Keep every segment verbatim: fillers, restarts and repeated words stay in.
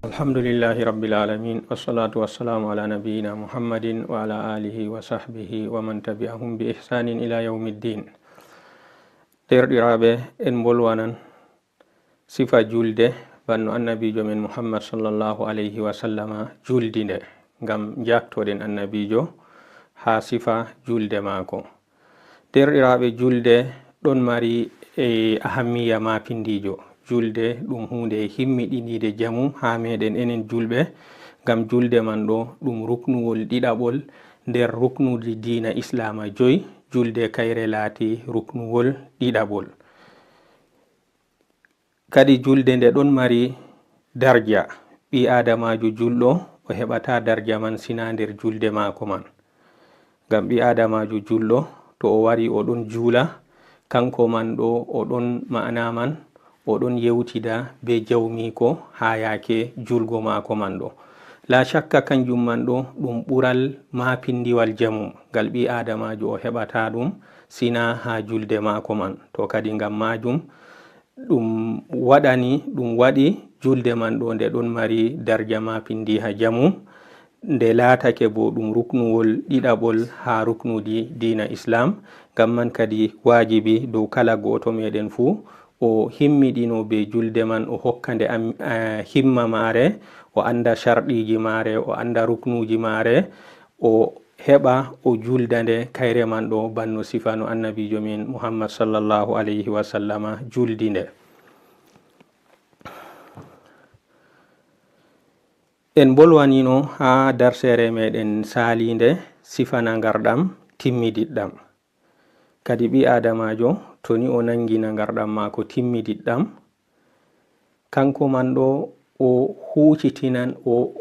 Alhamdulillahi Rabbil Alamin, wassalatu wassalamu ala nabiyyina Muhammadin wa ala alihi wa sahbihi wa man tabi'ahum bi ihsanin ila yawmiddin. Deerɗiraaɓe, en mbolwanan sifa julde banno Annabiijo men Muhammad sallallahu alayhi wa sallama juldi nde, ngam njaaktoɗen Annabiijo haa sifa julde maako. Deerɗiraaɓe, julde ɗon mari, e, ahammiya maapindiijo. Julde ɗum huunde himmiɗiniide jamum haa meeɗen enen julɓe, ngam julde man ɗo ɗum ruknuwol ɗiɗaɓol nder ruknuuji diina Islaama joy. Julde kayre laati ruknuwol ɗiɗaɓol. Kadi julde nde ɗon mari darja. Ɓii aadamaajo julɗo o heɓataa darja man sinaa nder julde maako man. Ngam ɓii aadamaajo julɗo, to o wari o ɗon juula, kanko man ɗo o ɗon, ma'ana man, o ɗon yewtida bee jawmiiko haa yaake juulgo maako man ɗo. Laa shakka, kanjum man ɗo ɗum ɓural maapindiwal jamum, ngal ɓii aadamaajo o heɓataa ɗum sinaa haa julde maako man. To kadi ngam maajum, ɗum waɗani, ɗum waɗi julde man ɗo nde ɗon mari darja maapindiha jamum, nde laatake bo ɗum ruknuwol ɗiɗaɓol haa ruknuuji diina Islaam. Ngam man kadi waajibi dow kala gooto meeɗen fuu o himmiɗino be julde man, o hokka nde am, eh, himma maare, o annda sharɗiiji maare, o annda ruknuuji maare, o heɓa o julda nde kayre man ɗo, banno sifano Annabiijo men Muhammad sallallahu alayhi wa sallama juldi nde. En mbolwanino haa darseere meɗen saaliinde sifa nangarɗam timmidiɗɗam. Kadi ɓii aadamaajo, to ni o nangi nangarɗam maako timmidiɗɗam, kanko man ɗo o huucitinan, o,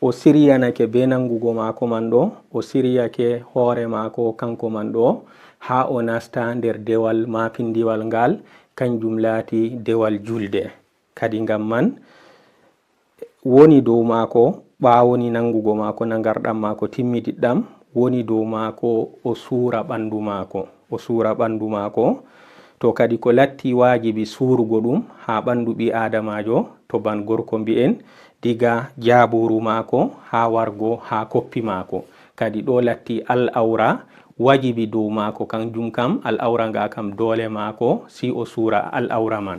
o siryanake be nangugo maako man ɗo, o siryake hoore maako kanko man ɗo, haa o nasta nder dewal maapindiwal ngal, kanjum laati dewal julde. Kadi ngam man, woni dow maako, ɓaawo ni nangugo maako nangarɗam maako timmidiɗɗam, woni dow maako o suura ɓandu maako, o suura ɓandu maako. To kadi ko latti waajibi suurugo ɗum haa ɓandu ɓii aadamaajo, to ban gorko mbi'en, diga jaabuuru maako haa wargo haa koppi maako. Kadi ɗo latti al awra, wajibi dow maako, kanjum kam al awra nga kam doole maako si o suura al awra man.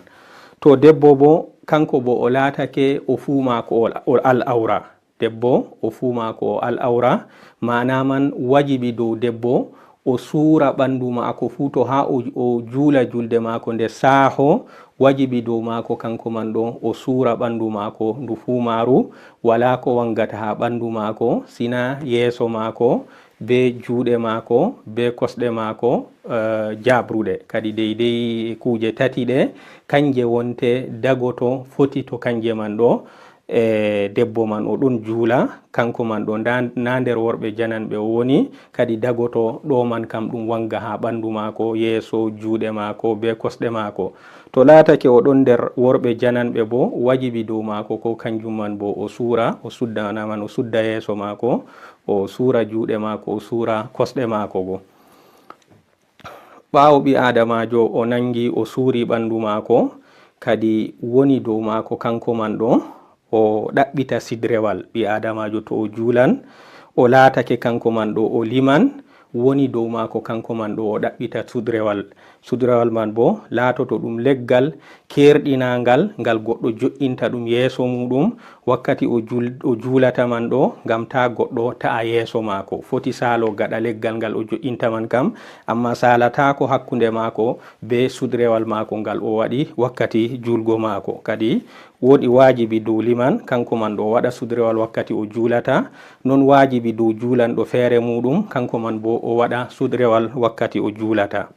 To debbo bo, kanko bo o laatake o fuu maako o, o al awra. Debbo o fuu maako o al awra, maana man wajibi dow debbo o suura ɓandu maako fuu, to haa o, o juula julde maako nde saaho, wajibi dow maako kanko man ɗo o suura ɓandu maako ndu fuu maaru, walaa ko wangata haa ɓandu maako, sina yeeso maako, be juuɗe maako, be kosɗe maako, eh, jaabruɗe. Kadi deydey kuuje tati ɗe, kanje wonte dagoto foti to kanje man ɗo, e debbo man o ɗon juula, kanko man ɗo nda, na nder worɓe jananɓe o woni, kadi dagoto ɗo man kam ɗum wanga haa ɓandu maako, yeeso, juuɗe maako, be kosɗe maako. To laatake o ɗon nder worɓe jananɓe bo, wajibi dow maako ko kanjum man bo o suura, o sudda, na man o sudda yeeso maako, o suura juuɗe maako, o suura kosɗe maako bo. Ɓaawo ɓii aadamaajo o nangi, o suuri ɓandu maako, kadi woni dow maako kanko man ɗo, o ɗaɓɓita sidrewal. Ɓii aadamaajo to o juulan, o laatake kanko man ɗo o liman, woni dow maako kanko man ɗo o ɗaɓɓita sudrewal. Sudrewal man bo laatoto ɗum leggal keerɗinaangal, ngal goɗɗo jo'inta ɗum yeeso muuɗum wakkati o jul-, o juulata man ɗo, ngam taa goɗɗo ta'a yeeso maako. Foti saalo gaɗa leggal ngal o jo'inta man kam, ammaa saalataako hakkunde maako be sudrewal maako ngal o waɗi wakkati juulgo maako. Kadi woodi waajibi dow liman, kanko man ɗo o waɗa sudrewal wakkati o juulata, non waajibi dow juulanɗo feere muuɗum, kanko man bo o waɗa sudrewal wakkati o juulata.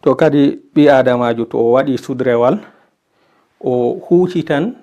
To kadi ɓii aadamaajo to o waɗi sudrewal, o huucitan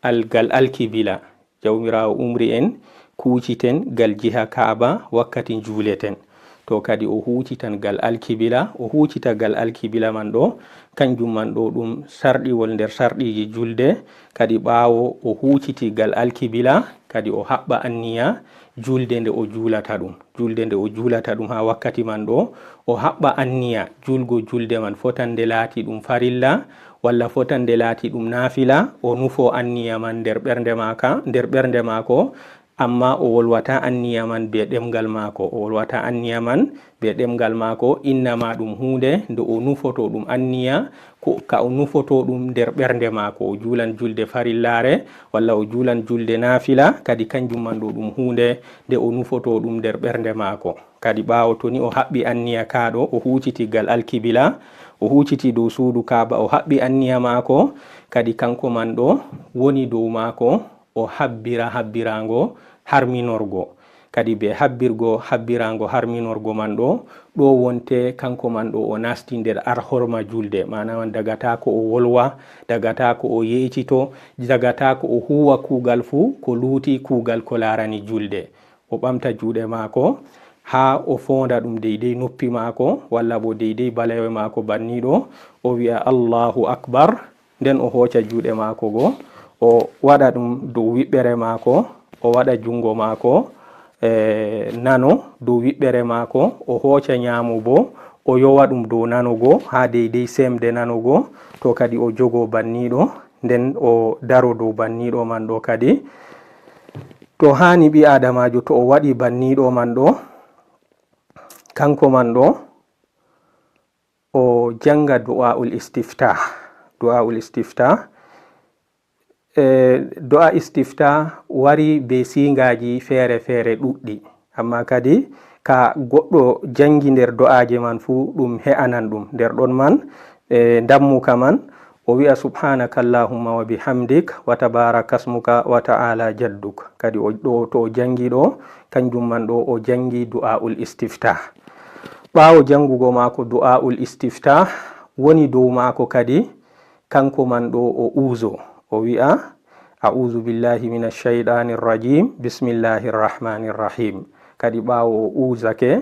al-, gal alkibila. Jawmiraawo umri en kuuciten gal jiha Kaaba wakkati njuuleten. To kadi o huucitan gal alkibila, o huucita gal alkibila man ɗo, kanjum man ɗo ɗum sarɗiwol nder sarɗiiji julde. Kadi ɓaawo o huuciti gal alkibila, kadi o haɓɓa anniya julde nde o juulata ɗum. Julde nde o juulata ɗum haa wakkati man ɗo, o haɓɓa anniya juulgo julde man fotande laati ɗum farilla, walla fotande laati ɗum naafila, o nufo anniya man nder ɓernde maaka, nder ɓernde maako, amma o wolwata anniya man be ɗemngal maako, o wolwata anniya man be ɗemngal maako, innama ɗum huunde nde o nufoto ɗum anniya, ko ka o nufoto ɗum nder ɓernde maako, o juulan julde farillaare, walla o juulan julde naafila, kadi kanjum man ɗo ɗum huunde nde o nufoto ɗum nder ɓernde maako. Kadi ɓaawo to ni o haɓɓi anniya kaa ɗo, o huuciti gal alkibila, o huuciti dow suudu Kaaba, o haɓɓi anniya maako, kadi kanko man ɗo woni dow maako, o habbira habbiraango harminorgo. Kadi be habbirgo habbiraango harminorgo man ɗo, ɗo wonte kanko man ɗo o nasti nder alhorma julde. Maana man dagata ko o wolwa, dagata ko o yeecito, dagata ko o huuwa kuugal fuu ko luuti kuugal ko laarani julde. O ɓamta juuɗe maako haa o foonda ɗum deydey noppi maako, walla bo deydey balewe maako banniiɗo, o wi'a, "Allahu Akbar." Nden o hooca juuɗe maako go, o waɗa ɗum dow wiɓɓere maako, o waɗa junngo maako, e, nano dow wiɓɓere maako, o hooca nyaamo bo, o yowa ɗum dow nano go, haa deydey sembe nano go, to kadi o jogo banniiɗo, nden o daro dow banniiɗo man ɗo kadi. To haani ɓii aadamaajo, to o waɗi banniiɗo man ɗo, kanko man ɗo, o jannga du'aa'ul istiftah. Du'aa'ul istiftah. E, du'a istiftah wari be siingaaji feere-feere ɗuɗɗi. Amma kadi ka goɗɗo janngi nder du'aaje man fuu, ɗum he'anan ɗum. Nder ɗon man, e, ndammuka man, o wi'a, "Subhanaka Allahumma wa bihamdik, wa tabaraka asmuka, wa ta'ala jadduk." Kadi o, ɗo, to o janngi ɗo, kanjum man ɗo o janngi du'aa'ul istiftah. Ɓaawo janngugo maako du'aa'ul istiftah, woni dow maako kadi, kanko man ɗo o uuzo, o wi'a, "A'uuzu billahi minash shaytaanir rajiim, bismillahir rahmaanir rahiim." Kadi ɓaawo o uuzake,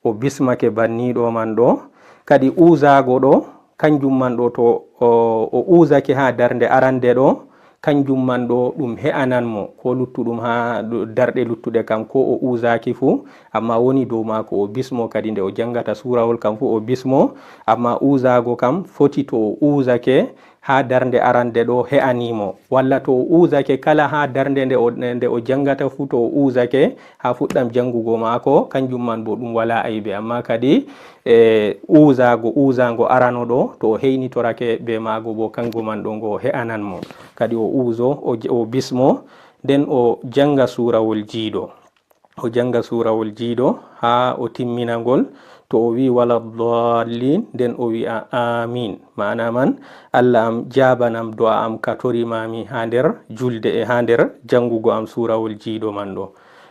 o bismake banniiɗo man ɗo. Kadi uuzaago ɗo, kanjum man ɗo to o, o uuzake haa darnde arande ɗo, kanjum man ɗo ɗum he'anan mo, ko luttuɗum haa du-, darɗe luttuɗe kam, ko o uuzaaki fuu, amma woni dow maako o bismo, kadi nde o janngata suurawol kam fuu o bismo, amma uuzaago kam foti to o uuzake haa darnde arande ɗo he'anii mo, walla to o uuzake kala haa darnde nde o, nde o janngata fuu, to o uuzake haa fuɗɗam janngugo maako, kanjum man bo ɗum walaa aybe, amma kadi, e, uuzaago, uuzaango arano ɗo, to o heynitorake be maago bo, kango man ɗo ngo he'anan mo. Kadi o uuzo, o j-, o bismo, nden o jannga suurawol jiido. O jannga suurawol jiido haa o timmina ngol. To o wi'i wala dallin, nden o wi'a amin. Maana man, "Allah am, jaabanam du'a am ka torimaami haa nder julde e haa nder janngugo am suurawol jiido man ɗo."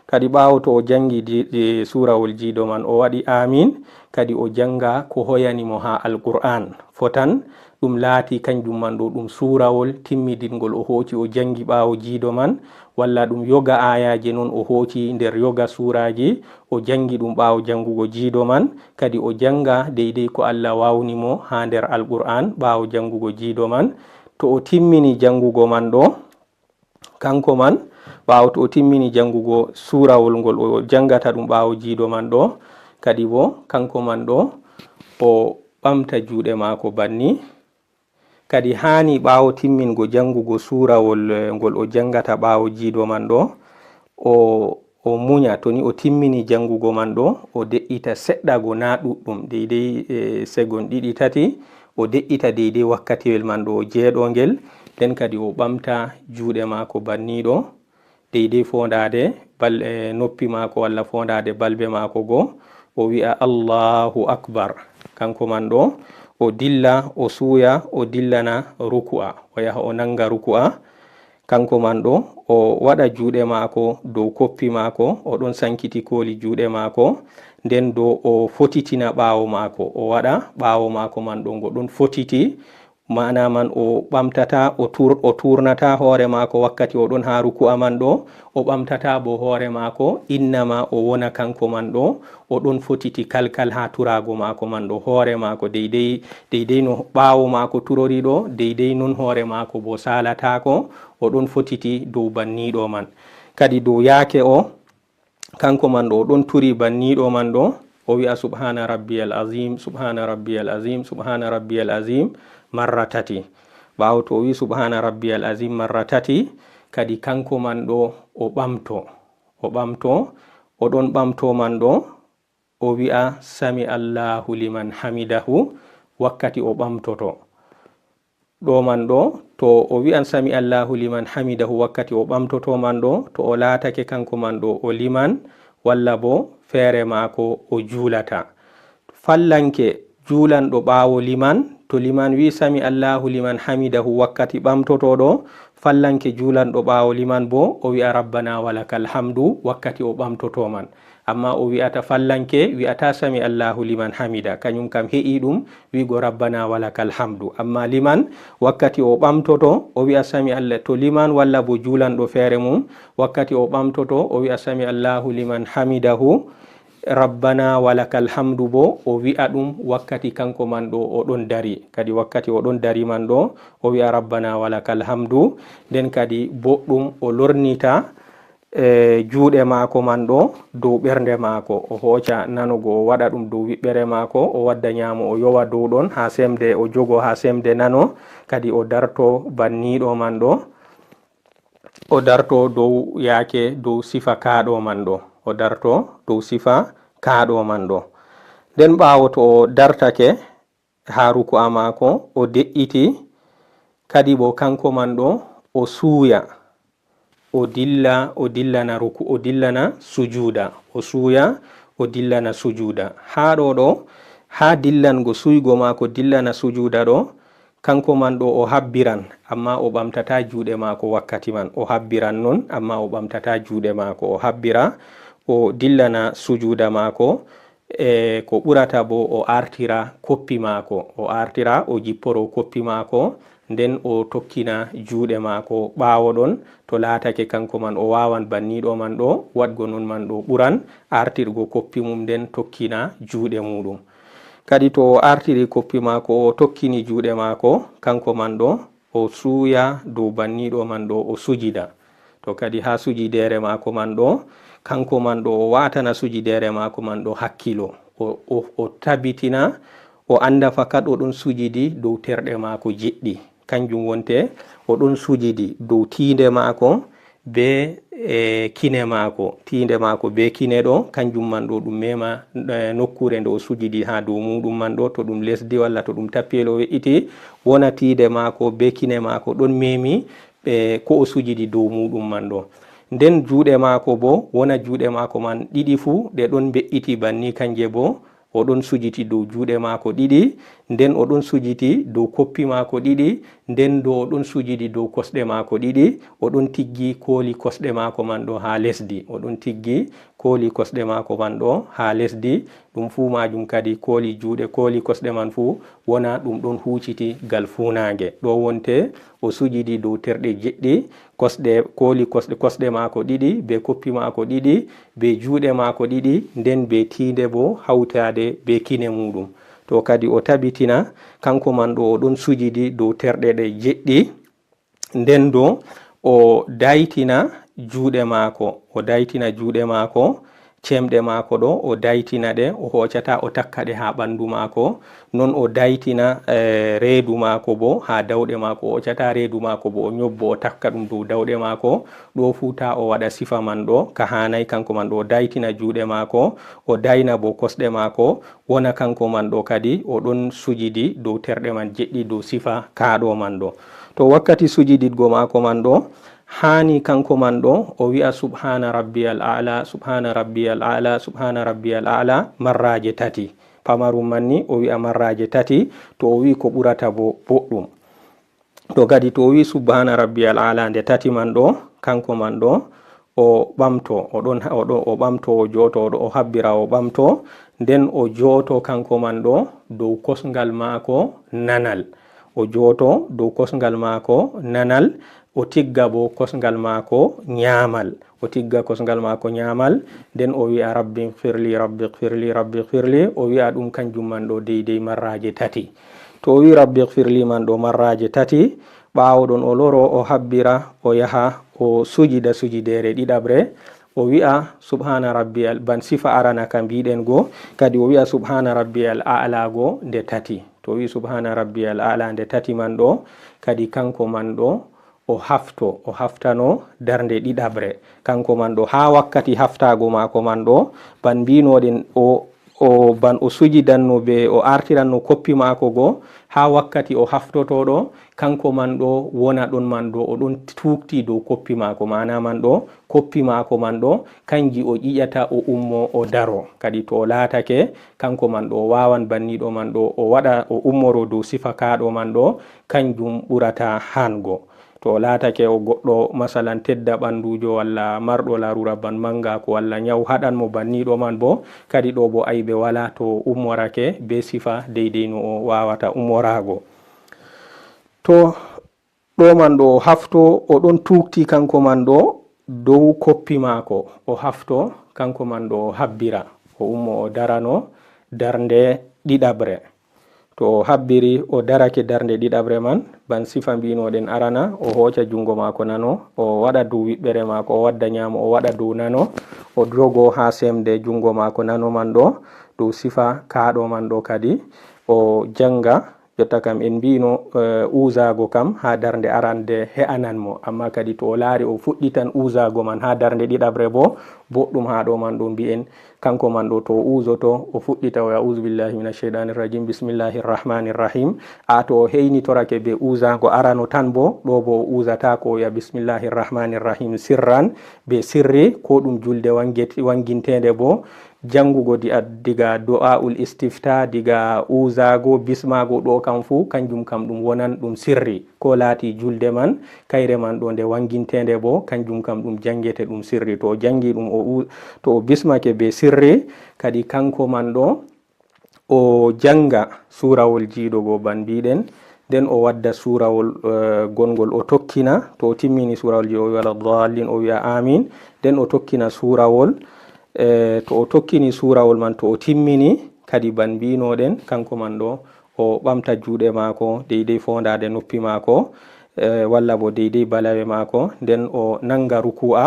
Kadi ɓaawo to o janngi di-, di-, suurawol jiido man, o waɗi amin, kadi o jannga ko hoyani mo haa Alqur'aan. Fotan ɗum laati kanjum man ɗo ɗum suurawol timmidinngol o hooci o janngi ɓaawo jiido man, walla ɗum yoga aayaaje non o hooci nder yoga suuraaji, o janngi ɗum ɓaawo janngugo jiido man, kadi o jannga deydey ko Allah waawni mo haa nder Alqur'aan ɓaawo janngugo jiido man. To o timmini janngugo man ɗo, kanko man, ɓaawo to o timmini janngugo suurawol ngol o janngata ɗum ɓaawo jiido man ɗo, kadi bo kanko man ɗo, o ɓamta juuɗe maako banni. Kadi haani ɓaawo timmingo janngugo suurawol, eh, ngol o janngata ɓaawo jiido man ɗo, o, o munya. To ni o timmini janngugo man ɗo, o de'ita seɗɗa go naa ɗuɗɗum, deydey, eh, segon ɗiɗi tati, o de'ita deydey wakkatiwel man ɗo o jeeɗo ngel, nden kadi o ɓamta juuɗe maako banniiɗo, deydey foondaade bal-, eh, noppi maako walla foondaade balbe maako goo, o wi'a, "Allahu Akbar." Kanko man ɗo, o dilla, o suuya, o dillana ruku'a, o yaha o nannga ruku'a. Kanko man ɗo, o waɗa juuɗe maako dow koppi maako, o ɗon sankiti kooli juuɗe maako, nden ɗo o fotitina ɓaawo maako, o waɗa ɓaawo maako man ɗo ngo ɗon fotiti, Maana man o ɓamtata, o tur-, o tuurnata hoore maako wakkati o ɗon haa ruku'a man ɗo, o ɓamtata bo hoore maako, innama o wona kanko man ɗo, o ɗon fotiti kalkal haa turaago maako man ɗo, hoore maako deydey, deydey no ɓaawo maako turori ɗo, deydey non hoore maako bo saalataako, o ɗon fotiti dow banniiɗo man. Kadi dow yaake o, kanko man ɗo, o ɗon turi banniiɗo man ɗo, o wi'a, "Subhaana rabbiyal azim, subhaana rabbiyal azim, subhaana rabbiyal azim," marra tati. Ɓaawo to o wi'i, "Subhaana rabbiyal azim," marra tati, kadi kanko man ɗo, o ɓamto. O ɓamto, o ɗon ɓamto man ɗo, o wi'a, "Sami Allahu liman hamidahu," wakkati o ɓamtoto. Ɗo man ɗo, to o wi'an, "Sami Allahu liman hamidahu," wakkati o ɓamtoto man ɗo, to o laatake kanko man ɗo o liman, walla bo feere maako o juulata. Fallanke juulanɗo ɓaawo liman, to liman wi'i, "Sami Allahu liman hamidahu," wakkati ɓamtoto ɗo, fallanke juulanɗo ɓaawo liman bo, o wi'a, "Rabbana walakal hamdu," wakkati o ɓamtoto man. Amma o wi'ata fallanke, wi'ata, "Sami Allahu liman hamida." Kanyum kam he'i ɗum wi'go, "Rabbana walakal hamdu." Amma liman, wakkati o ɓamtoto, o wi'a, "Sami Allah," to liman walla bo juulanɗo feere mum, wakkati o ɓamtoto, o wi'a, "Sami Allahu liman hamidahu, rabbana walakal hamdu," bo o wi'a ɗum wakkati kanko man ɗo o ɗon dari. Kadi wakkati o ɗon dari man ɗo, o wi'a, "Rabbana walakal hamdu." Nden kadi boɗɗum o lornita, e, juuɗe maako man ɗo dow ɓernde maako. O hooca nano go, o waɗa ɗum dow wiɓɓere maako, o wadda nyaamo, o yowa dow ɗon haa sembe, o jogo haa sembe nano. Kadi o darto banniiɗo man ɗo, o darto dow yaake, dow sifa kaaɗo man ɗo. O darto dow sifa kaaɗo man ɗo. Nden ɓaawo to o dartake, haa ruku'a maako, o de'iti, kadi bo kanko man ɗo, o suuya, o dilla, o dillana ruku-, o dillana sujuuda, o suuya, o dillana sujuuda. Haa ɗo ɗo, haa dillango suygo maako dillana sujuuda ɗo, kanko man ɗo o habbiran, amma o ɓamtata juuɗe maako wakkati man. O habbiran non, amma o ɓamtata juuɗe maako. O habbira, o dillana sujuuda maako, e ko ɓurata bo o artira koppi maako, o artira o jipporo koppi maako, nden o tokkina juuɗe maako ɓaawo ɗon. To laatake kanko man o waawan banniiɗo man ɗo, waɗgo non man ɗo ɓuran, artirgo koppi mum nden tokkina juuɗe muuɗum. Kadi to o artiri koppi maako, o tokkini juuɗe maako, kanko man ɗo, o suuya dow banniiɗo man ɗo, o sujida. To kadi haa sujideere maako man ɗo, kanko man ɗo, o waatana sujideere maako man ɗo hakkilo. O, o, o tabitina, o annda fakat o ɗon sujidi dow terɗe maako jeɗɗi. Kanjum wonte, o ɗon sujidi dow tiinde maako be, e, kine maako. Tiinde maako be kine ɗo, kanjum man ɗo ɗum mema, e, nokkuure nde o sujidi haa dow muuɗum man ɗo, to ɗum lesdi walla to ɗum tappiyel o we'iti, wona tiinde maako be kine maako ɗon memi, e, ko o sujidi dow muuɗum man ɗo. Nden juuɗe maako bo, wona juuɗe maako man ɗiɗi fuu, ɗe ɗon mbe'iti banni kanje bo, o ɗon sujiti dow juuɗe maako ɗiɗi, nden o ɗon sujiti dow koppi maako ɗiɗi, nden do o ɗon sujidi dow kosɗe maako ɗiɗi, o ɗon tiggi kooli kosɗe maako man ɗo haa lesdi, o ɗon tiggi kooli kosɗe maako man ɗo haa lesdi, ɗum fuu maajum kadi kooli juuɗe, kooli kosɗe man fuu wona ɗum ɗon huuciti gal fuunaange. Ɗo wonte o sujidi dow terɗe jeɗɗi, kosɗe, kooli kosɗe, kosɗe maako ɗiɗi, be koppi maako ɗiɗi, be juuɗe maako ɗiɗi, nden be tiinde bo hawtaade be kine muuɗum. To kadi o tabitina, kanko man ɗo o ɗon sujidi dow terɗe ɗe jeɗɗi, nden do o daytina juuɗe maako, o daytina juuɗe maako, cemɗe maako ɗo, o daytina ɗe, o hoocata, o takka ɗe haa ɓandu maako, non o daytina, eh, reedu maako bo haa dawɗe maako, o hoocata reedu maako bo, o nyobbo, o takka ɗum dow dawɗe maako, ɗo fuu ta o waɗa sifa man ɗo, ka haanay kanko man ɗo, o daytina juuɗe maako, o dayna bo kosɗe maako, wona kanko man ɗo kadi, o ɗon sujidi dow terɗe man jeɗɗi dow sifa kaaɗo man ɗo. To wakkati sujididgo maako man ɗo, haani kanko man ɗo, o wi'a, "Subhaana rabbiyal a'la, subhaana rabbiyal a'la, subhaana rabbiyal a'la," marraaje tati. Pamarum man ni, o wi'a marraaje tati, to o wi'i ko ɓurata bo boɗɗum. To kadi to o wi'i, "Subhaana rabbiyal a'la," nde tati man ɗo, kanko man ɗo, o ɓamto, o ɗon, o ɗon, o ɓamto, o jooto, o ɗo, o habbira, o ɓamto, nden o jooto kanko man ɗo dow kosngal maako nanal. O jooto dow kosngal maako nanal, o tigga bo kosngal maako nyaamal. O tigga kosngal maako nyaamal, nden o wi'a, "Rabbi firli, rabbi firli, rabbi firli." O wi'a ɗum kanjum man ɗo deydey marraaje tati. To o wi'i, "Rabbi firli" man ɗo marraaje tati, ɓaawo ɗon o loro, o habbira, o yaha, o sujida sujideere ɗiɗaɓre. O wi'a, "Subhaana rabbiyal", ban sifa arana ka mbiɗen go, kadi o wi'a, "Subhaana rabbiyal a'la" go nde tati. To o wi'i, "Subhaana rabbiyal a'la" nde tati man ɗo, kadi kanko man ɗo, o hafto, o haftano darnde ɗiɗaɓre. Kanko man ɗo, haa wakkati haftaago maako man ɗo, ban mbinoɗen o, o, ban o sujidanno be, o artiranno koppi maako go, haa wakkati o haftoto ɗo, kanko man ɗo wona ɗon man ɗo, o ɗon tuukti dow koppi maako, maana man ɗo, koppi maako man ɗo, kanji o ƴiƴata, o ummo, o daro. Kadi to o laatake, kanko man ɗo, o waawan banniɗo man ɗo, o waɗa, o ummoro dow sifa kaaɗo man ɗo, kanjum ɓurata hango. To o laatake o goɗɗo, masalan, tedda ɓandujo walla marɗo larura ban mangako walla nyaw haɗan mo banniɗo man bo, kadi ɗo bo aybe wala to o ummorake be sifa deydey no o waawata ummorago. To ɗo man ɗo o hafto, o ɗon tuukti kanko man ɗo dow koppi maako, o hafto kanko man ɗo o habbira, o ummo o darano darnde ɗiɗaɓre. To o habbiri, o darake darnde ɗiɗaɓre man, ban sifa mbinoɗen arana, o hooca jungo maako nano, o waɗa dow wiɓɓere maako, o wadda nyaamo, o waɗa dow nano, o dogo haa semde jungo maako nano man ɗo, dow sifa kaaɗo man ɗo kadi, o janga. Jotta kam en mbino, eh, uzago kam haa darnde arande he'anan mo, amma kadi to o laari o fuɗɗitan uzago man haa darnde ɗiɗaɓre bo, boɗɗum haa ɗo man ɗo mbi'en, kanko man ɗo to o uzoto, o fuɗɗita o ya, "Uzu billahi minash shaytanir rajim, bismillahir rahmanir rahim." A to o heynitorake be uzago arano tan bo, ɗo bo o uzata ko o ya, "Bismillahir rahmanir rahim," sirran, be sirri, ko ɗum julde wangete-, wanginteende bo, jangugo di-, a-, diga du'a'ul istifta, diga uzago, bismago, ɗo kam fu, kanjum kam ɗum wonan ɗum sirri. Ko laati julde man, kayre man ɗo nde wanginteende bo, kanjum kam ɗum jangete ɗum sirri. To o jangi ɗum, o u-, to o bismake be sirri, kadi kanko man ɗo, o janga suurawol jiiɗo go ban mbiɗen, nden o wadda suurawol, eh, gongol o tokkina, to o timmini suurawol jiiɗo, o wi'a, "Wala dallin," o wi'a, "Amin." Nden o tokkina suurawol, eh, to o tokkini suurawol man, to o timmini, kadi ban mbinoɗen, kanko man ɗo, o ɓamta juuɗe maako, deydey foondaade noppi maako, eh, walla bo deydey balawe maako, nden o nanga ruku'a,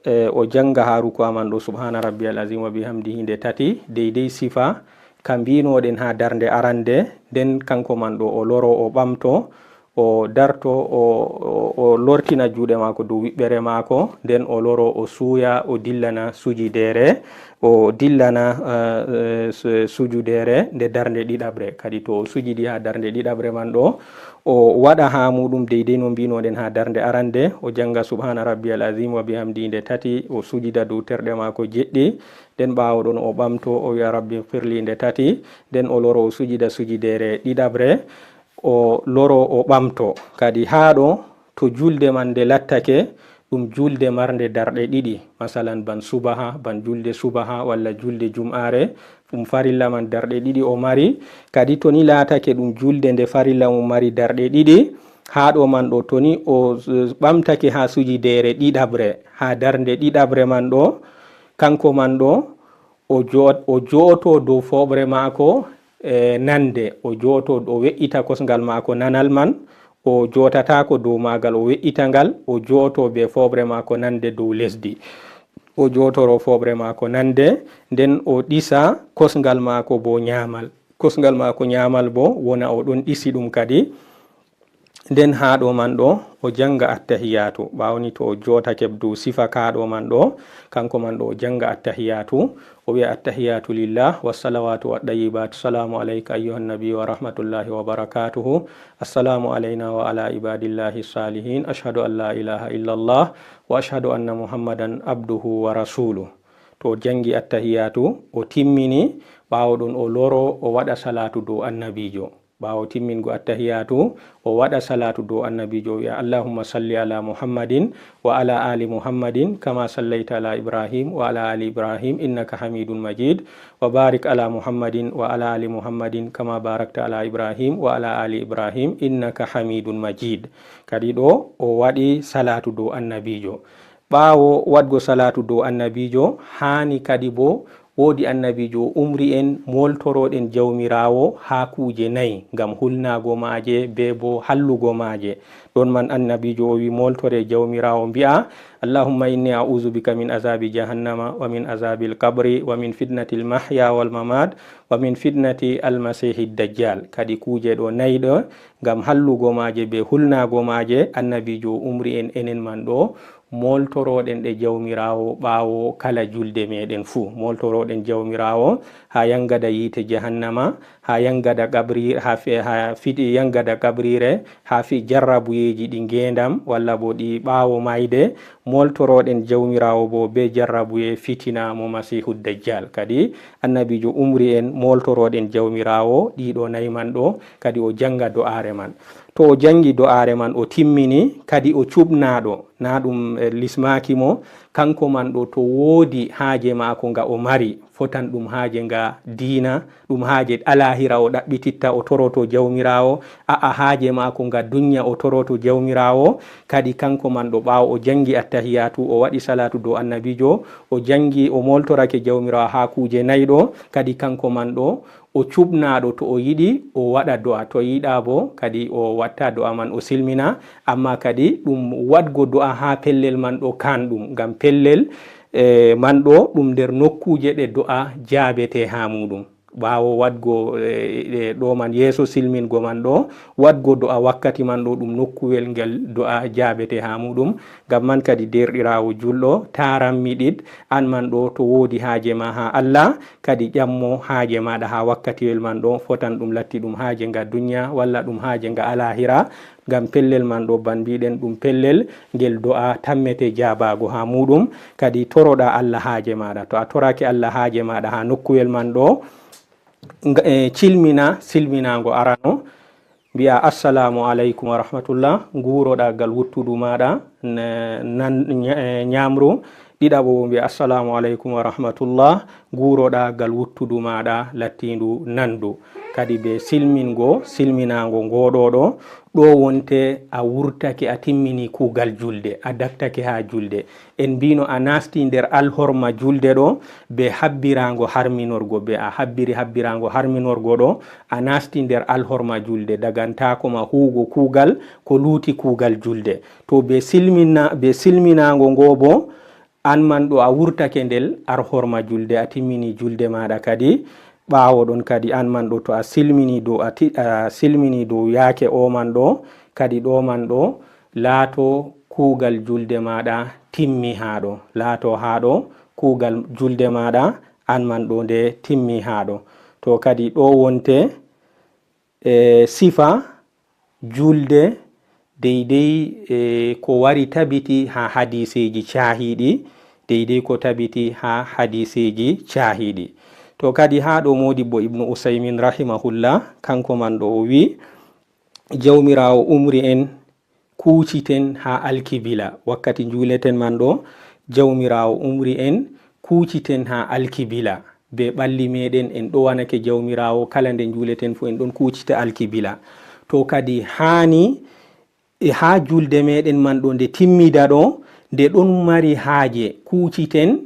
eh, o janga haa ruku'a man ɗo, "Subhaana rabbiyal azim wa bihamdihi" nde tati, deydey sifa ka mbinoɗen haa darnde arande, nden kanko man ɗo o loro, o ɓamto, o darto, o, o, o lortina juuɗe maako dow wiɓɓere maako, nden o loro, o suuya, o dillana sujideere, o dillana, eh, eh, su-, sujudeere nde darnde ɗiɗaɓre. Kadi to o sujidi haa darnde ɗiɗaɓre man ɗo, o waɗa haa muɗum deydey no mbinoɗen haa darnde arande, o janga, "Subhaana rabbiyal azim wa bihamdi" nde tati, o sujida dow terɗe maako jeɗɗi, nden ɓaawo ɗon o ɓamto, o wi'a, "Rabbi firli" nde tati, nden o loro, o sujida sujideere ɗiɗaɓre, o loro, o ɓamto. Kadi haa ɗo, to julde man nde lattake ɗum julde marnde darɗe ɗiɗi, masalan, ban subaha, ban julde subaha walla julde jum'are, ɗum farilla man darɗe ɗiɗi o mari. Kadi to ni laatake ɗum julde nde farilla mum mari darɗe ɗiɗi, haa ɗo man ɗo, to ni o, eh, ɓamtake haa sujideere ɗiɗaɓre, haa darnde ɗiɗaɓre man ɗo, kanko man ɗo, o jo-, o jooto dow fooɓre maako, eh, nande, o jooto, o we'ita kosngal maako nanal man, o jootataako dow maagal, o we'ita ngal, o jooto be fooɓre maako nande dow lesdi. O jootoro fooɓre maako nande, nden o ɗisa kosngal maako bo nyaamal. Kosngal maako nyaamal bo wona o ɗon ɗisi ɗum kadi. Nden haa ɗo man ɗo, o janga attahiyatu. Ɓaawo ni to o jootake dow sifa kaa ɗo man ɗo, kanko man ɗo o janga attahiyatu. O wi'a, "Attahiyatu lillah, wassalawatu waɗɗayibatu. Salamu alayka ayyuhan nabi wa rahmatullahi wa barakatuhu. Assalamu alayna wa ala ibadillahi salihin. Ashhadu an la ilaha illallah wa ashhadu anna Muhammadan abduhu wa rasuluh." To o jangi attahiyatu, o timmini, ɓaawo ɗon o loro, o waɗa salatu dow annabijo. Ɓaawo timmingo attahiyaatu, o waɗa salaatu dow annabiijo, o wi'a, "Allahumma salli ala Muhammadin wa ala ali Muhammadin kama sallaita ala Ibrahim wa ala ali Ibrahim innaka Hamidun Majid. Wa barik ala Muhammadin wa ala ali Muhammadin kama barakta ala Ibrahim wa ala ali Ibrahim innaka Hamidun Majid." Kadi ɗo o waɗi salaatu dow annabiijo. Ɓaawo waɗgo salaatu dow annabiijo, haani kadi bo woodi annabiijo o umri en mooltoroɗen Jawmiraawo haa kuuje nayi ngam hulnaago maaje bee bo hallugo maaje. Ɗon man annabiijo o wi, "Mooltore Jawmiraawo, mbi'a, Allahumma inni a'uuzu bika min azaabi jahannama wa min azaabil qabri wa min fitnatil mahya wal mamat wa min fitnati almasihi dajjal." Kadi kuuje ɗo nayi ɗo ngam hallugo maaje bee hulnaago maaje, annabiijo o umri en enen man ɗo mooltoroɗen ɗe Jawmiraawo ɓaawo kala julde meɗen fuu. Mooltoroɗen Jawmiraawo haa yangada yiite jahannama, haa yangada qabri-, haa fi-, haa fiti yangada qabriire, haa fi jarrabuyeeji ɗi ngeendam, walla bo ɗi ɓaawo mayde. Mooltoroɗen Jawmiraawo bo bee jarrabuye fitina mo Masiihu Dajjal. Kadi annabiijo umri en mooltoroɗen Jawmiraawo ɗiɗo nayi man ɗo, kadi o janga do'aare man. To o jangi do'aare man, o timmini, kadi o cuɓnaaɗo, na ɗum, eh, lismaaki mo, kanko man ɗo, to woodi haaje maako nga o mari, fotan ɗum haaje nga diina, ɗum haaje alahira o ɗaɓɓititta, o toroto Jawmiraawo, a'a, haaje maako nga dunya o toroto Jawmiraawo, kadi kanko man ɗo, ɓaawo o jangi attahiyaatu, o waɗi salaatu dow annabiijo, o jangi, o mooltorake Jawmiraawo haa kuuje nayi ɗo, kadi kanko man ɗo, o cuɓnaaɗo to o yiɗi o waɗa do'a, to yiɗa bo kadi o watta do'a man o silmina, amma kadi ɗum waɗgo do'a haa pellel man ɗo kanɗum, ngam pellel, eh, man ɗo ɗum nder nokkuuje ɗe do'a jaabete haa muuɗum. Ɓaawo waɗgo, eh, ɗe ɗo man yeeso silmingo man ɗo, waɗgo do'a wakkati man ɗo ɗum nokkuwel ngel do'a jaabete haa muuɗum. Ngam man kadi, deerɗiraawo julɗo, taa rammiɗiɗ, an man ɗo to woodi haaje ma haa Allah, kadi ƴammo haaje maaɗa haa wakkatiwel man ɗo, fotan ɗum latti ɗum haaje nga dunya, walla ɗum haaje nga alahira, ngam pellel man ɗo, ban mbiɗen ɗum pellel ngel do'a tammete jaabaago haa muuɗum, kadi toroɗa Allah haaje maaɗa. To a torake Allah haaje maaɗa haa nokkuwel man ɗo, nga-, eh, cilmina, silminaango arano, mbi'a, "Assalaamu aleykum wa rahmatullah," nguuroɗa gal wuttudu maaɗa, n-, nan-, nya-, eh, nyaamru. Ɗiɗaɓo bo mbi'a, "Assalaamu aleykum wa rahmatullah," nguuroɗa gal wuttudu maaɗa lattiindu nandu. Kadi be silmingo, silminaango ngoɗoɗo, ɗo wonte a wurtake, a timmini kuugal julde, a daktake haa julde. En mbino a nasti nder alhorma julde ɗo, be habbiraango harminorgo, be a habbiri habbiraango harminorgo ɗo, a nasti nder alhorma julde, dagantaako ma huugo kuugal ko luuti kuugal julde. To be silmina-, be silminaango ngo bo, an man ɗo a wurtake ndel alhorma julde, a timmini julde maaɗa kadi. Ɓaawo ɗon kadi, an man ɗo, to a silmini dow, a ti-, a silmini dow yaake o man ɗo, kadi ɗo man ɗo laato kuugal julde maaɗa timmi haa ɗo, laato haa ɗo kuugal julde maaɗa an man ɗo nde timmi haa ɗo. To kadi ɗo wonte, e, sifa julde deydey, e, ko wari tabiti haa hadiseeji caahiiɗi, deydey ko tabiti haa hadiseeji caahiiɗi. To kadi haa ɗo, Moodibbo Ibnu Usaymin rahimahullah, kanko man ɗo o wi, Jawmiraawo umri en kuuciten haa alkibila. Wakkati njuuleten man ɗo, Jawmiraawo umri en kuuciten haa alkibila. Be ɓalli meɗen, en ɗowanake Jawmiraawo, kala nde njuuleten fuu, en ɗon kuucita alkibila. To kadi haani, e haa julde meɗen man ɗo nde timmida ɗo, nde ɗon mari haaje, kuuciten,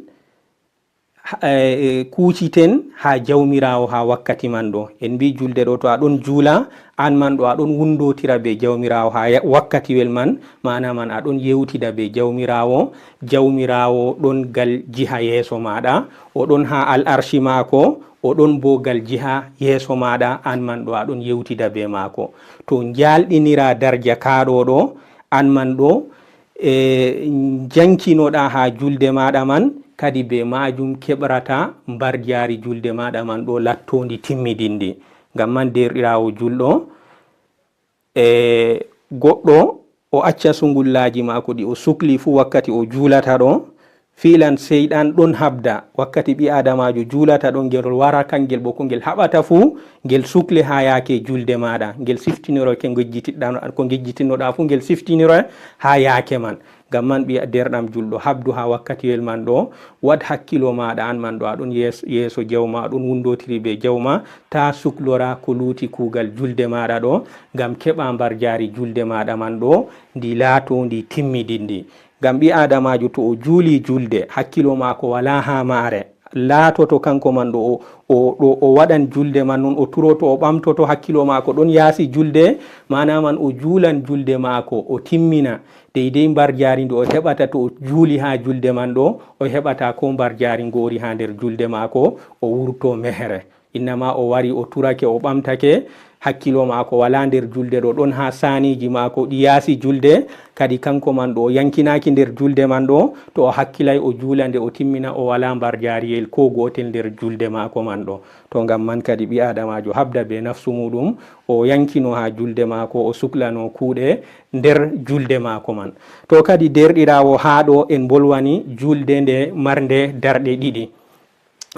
ha-, eh, eh, kuuciten haa Jawmiraawo haa wakkati man ɗo. En mbii julde ɗo, to a ɗon juula, an man ɗo a ɗon wundotira be Jawmiraawo haa ya-, wakkatiwel man, maana man a ɗon yewtida be Jawmiraawo. Jawmiraawo ɗon gal jiha yeeso maaɗa, o ɗon haa al'arshi maako, o ɗon bo gal jiha yeeso maaɗa, an man ɗo a ɗon yewtida be maako. To njaalɗinira darja kaaɗo ɗo, an man ɗo, e, jankinoɗa haa julde maaɗa man, kadi be maajum keɓrata mbarjaari julde maaɗa man ɗo lattoondi timmidinndi. Ngam man, deerɗiraawo julɗo, e, goɗɗo o acca sungullaaji maako ɗi o sukli fuu wakkati o juulata ɗo, Fiilan seyɗan ɗon habda wakkati ɓi aadamaajo juulata ɗon, ngel wara kangel bo ko ngel haɓata fuu, ngel sukle haa yaake julde maaɗa, ngel siftiniro ke ngejjititɗan-, ko ngejjitinnoɗaa fuu, ngel siftiniro haa yaake man. Ngam man ɓi deerɗam julɗo, habdu haa wakkatiyel man ɗo, waɗ hakkilo maaɗa an man ɗo, a ɗon yees-, yeeso jawma, a ɗon wundotiri be jawma, taa suklora ko luuti kuugal julde maaɗa ɗo, ngam keɓa mbarjaari julde maaɗa man ɗo, ndi laato ndi timmidinndi. Ngam ɓi aadamaajo to o juuli julde, hakkilo maako walaa haa maare, laatoto kanko man ɗo o, o, ɗo o waɗan julde man non, o turoto, o ɓamtoto, hakkilo maako ɗon yaasi julde, maana man o juulan julde maako, o timmina deydey mbarjaari ndi o heɓata to o juuli haa julde man ɗo, o heɓata ko mbarjaari ngoori haa nder julde maako, o wurto mehere. Innama o wari, o turake, o ɓamtake, hakkilo maako walaa nder julde ɗo, ɗon haa saaniiji maako ɗi yaasi julde, kadi kanko man ɗo o yankinaaki nder julde man ɗo, to o hakkilay o juula nde o timmina, o walaa mbarjaariyel ko gootel nder julde maako man ɗo. To ngam man kadi ɓi aadamaajo habda be nafsu muuɗum, o yankino haa julde maako, o suklano kuuɗe nder julde maako man. To kadi deerɗiraawo, haa ɗo en mbolwani julde nde marnde darɗe ɗiɗi.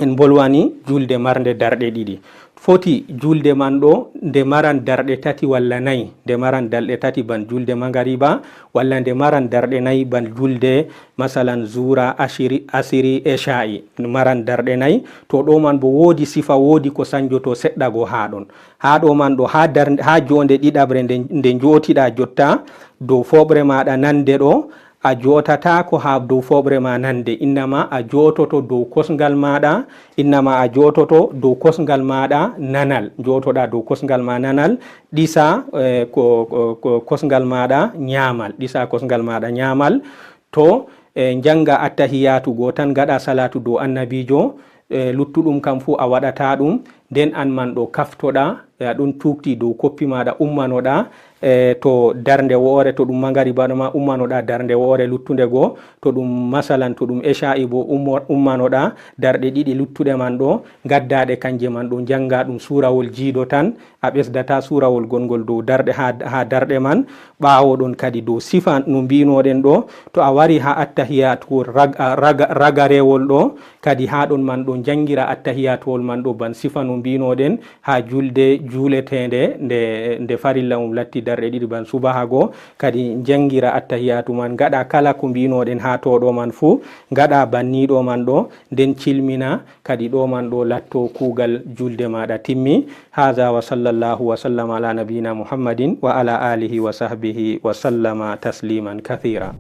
En mbolwani julde marnde darɗe ɗiɗi. Foti julde man ɗo nde maran darɗe tati walla nayi, nde maran darɗe tati ban julde mangariba, walla nde maran darɗe nayi ban julde, masalan, zuura, asiri, asiri, esha'i, maran darɗe nayi. To ɗo man bo woodi sifa, woodi ko sanjoto seɗɗa go haa ɗon. Haa ɗo man ɗo, haa dar-, haa joonde ɗiɗaɓre nde, nde njootiɗa jotta, dow fooɓre maaɗa nande ɗo, a jootataako haa dow fooɓre ma nande, innama a joototo dow kosngal maaɗa, innama a joototo dow kosngal maaɗa nanal, jootoɗa dow kosngal ma nanal, ɗisa, eh, ko, ko, ko kosngal maaɗa nyaamal, ɗisa kosngal maaɗa nyaamal, to, eh, njanga attahiyaatu goo tan, ngaɗa salaatu dow annabiijo, eh, luttuɗum kam fuu a waɗata ɗum, nden an man ɗo kaftoɗa, eh, a ɗon tuukti dow koppi maaɗa, ummanoɗa, eh, to darnde wo'ore, to ɗum mangariba ma, ummanoɗa darnde wo'ore luttunde goo, to ɗum masalan, to ɗum esha'i bo, ummo-, ummanoɗa darɗe ɗiɗi luttuɗe man ɗo, ngaddaɗe kanje man ɗo, njanga ɗum suurawol jiido tan, a ɓesdata suurawol gongol dow darɗe haa, haa darɗe man. Ɓaawo ɗon kadi dow sifa no mbinoɗen ɗo, to a wari haa attahiyatu rag-, a, raga-, ragarewol ɗo, kadi haa ɗon man ɗo njangira attahiyatuwol man ɗo ban sifa no mbinoɗen haa julde juuleteende nde, nde farilla mum latti darɗe ɗiɗi ban subaha goo, kadi njangira attahiyatu man, ngaɗa kala ko mbinoɗen haa to ɗo man fuu, ngaɗa banniɗo man ɗo, nden cilmina kadi ɗo man ɗo latto kuugal julde maaɗa timmi. Haza wa sallallahu wa sallam ala nabiyina Muhammadin wa ala alihi wa sahbihi wa sallama tasliman kathira.